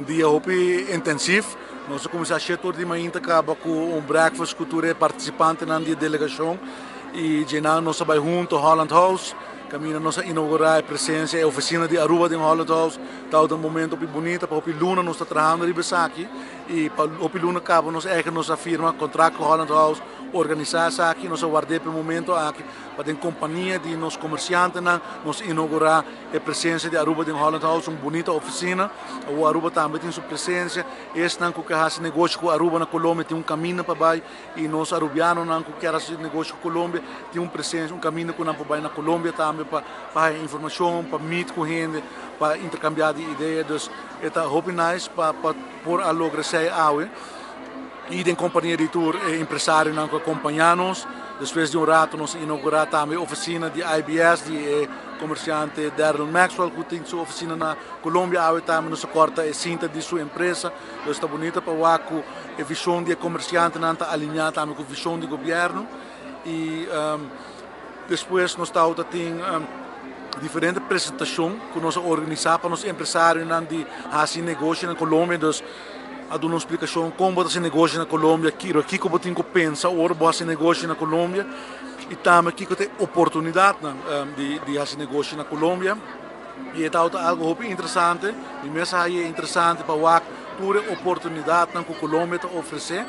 Un dia hopi intensief. Nos a kuminsá 7 or di mainta kaba ku un breakfast ku tur e partisipantenan di e delegashon i djenan nos a bai hunto Holland House. Kaminda nos a inougurá e presensia e ofisina di Aruba den Holland House. Tabata un momento hopi bunita pa hopi luna nos ta trahando riba esaki i pa hopi luna kaba nos eigen nos a firma kontrakt ku Holland House, organisá esaki. Nos a ward'é pa e momento aki pa den kompania di nos komersiantenan nos inougurá e presensia di Aruba den Holland House, un bunita ofisina. Awor Aruba tambe tin su presensia. Esnan ku ke hasi negoshi ku Aruba na Colombia tin un kaminda pa bai i nos arubianonan ku kier hasi negoshi ku Colombia tin un presensia, un kaminda ku nan por bai na Colombia tambe pa pa haña informashon, pa meet ku hende, pa interkambiá di idea. Dus e ta hopi nice pa pa por a logra esei awe i den kompania di tur e empresarionan ku a kompañá nos. Despues di un rato nos a inougurá tambe e ofisina di IBS di e komersiante Darryl Maxwell ku tin su ofisina na Colombia. Awe tambe nos a kòrta e sinta di su empresa. Dus ta bunita pa wak ku e vishon di e komersiantenan ta alineá tambe ku vishon di gobièrnu. I despues nos tabata tin diferente presentashon ku nos a organisá pa nos empresarionan di hasi negoshi na Colombia. Dus a duna un splikashon kon bo ta hasi negoshi na Colombia, kiko bo tin ku pensa ora bo hasi negoshi na Colombia i tambe kiko ta e oportunidatnan di hasi negoshi na Colombia. I e tabata algu hopi interesante. Mi mes a haña interesante pa wak tur e oportunidatnan ku Colombia ta ofresé.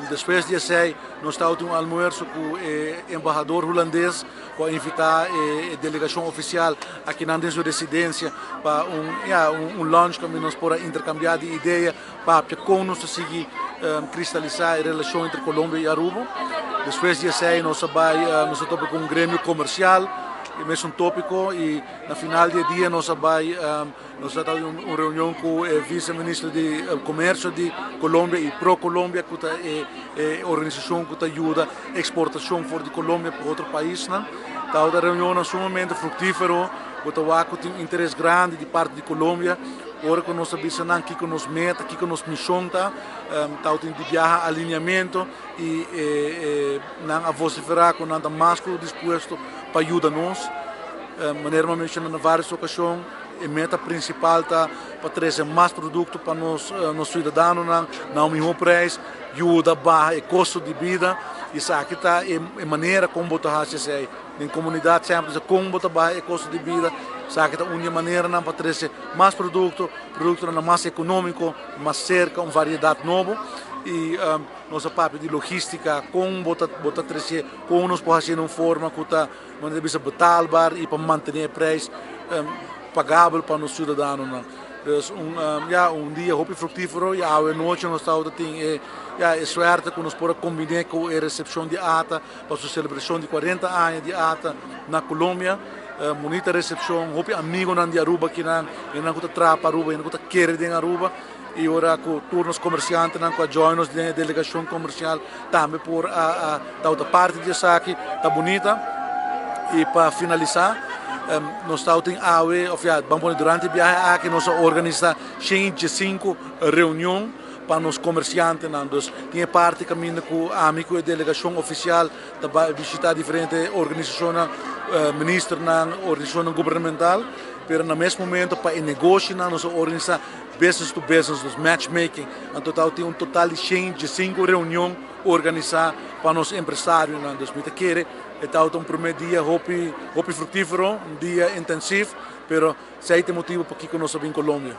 Despues di esei nos tabatin un almuerso ku e embahador hulandes ku a invitá e delegashon ofisial akinan den su residensia pa un ya un lunch kaminda nos por a interkambiá di idea, papia kon nos ta sigui kristalisá e relashon entre Colombia i Aruba. Despues di esei nos a bai nos a topa ku un gremio komersial e mesun tópiko i na final di e dia nos a bai nos a tabatin un reunion ku e vise minister di komersio di Colombia i Pro Colombia ku ta e organisashon ku ta yuda eksportashon for di Colombia pa otro paisnan. Tabata reunionnan sumamente fruktífero ku ta wak ku tin interes grandi di parti di Colombia. Ora ku nos a bisa nan kiko nos meta, kiko nos mishon ta, tabatin di biaha alineamento i nan a vosiferá ku nan ta mas ku dispuesto pa yuda nos. Manera mi a menshoná na vários okashon, e meta prinsipal ta pa trese mas produkto pa nos nos siudadanonan na un mihó preis, yuda baha e kosto di bida. Esaki ta e manera kon bo ta hasi esei. Den komunidat semper ta bisa kon bo ta baha e kosto di bida. Esaki ta un di e maneranan pa trese mas produkto, produktonan mas ekonómiko, mas serka, un variedat nobo. I nos a papia di logístika, kon bo ta bo ta trese, kon nos por hasié na un forma ku ta manera di bisa betaalbaar i pa mantené e preis pagabel pa nos siudadanonan. Dus un ya un dia hopi fruktífero i awe nochi nos tabata tin e ya e suerte ku nos por a kombiné ku e resepshon di ata pa su selebrashon di 40 aña di ata na Colombia. Bunita resepshon, hopi amigonan di Aruba kinan, hendenan ku ta traha pa Aruba, hende ku ta kere den Aruba i ora ku tur nos komersiantenan ku a join nos den e delegashon komersial tambe por a tabata parti di esaki. Ta bunita. I pa finalisá nos tabatin awe òf ya ban pone durante e biahe aki nos a organisá 105 reunion pa nos komersiantenan. Dus tin e parti kaminda ku ami ku e delegashon ofisial ta bai bishitá diferente organisashonnan, ministernan, organisashonnan gubernamental, pero na mes momento pa e negoshinan nos a organisá business to business, dus matchmaking. Anto tabatin un total di 105 reunion organisá pa nos empresarionan. Dus mi ta kere e tabata un promé dia hopi hopi fruktífero, un dia intensief, pero esei ta e motibu pakiko nos a bin Colombia.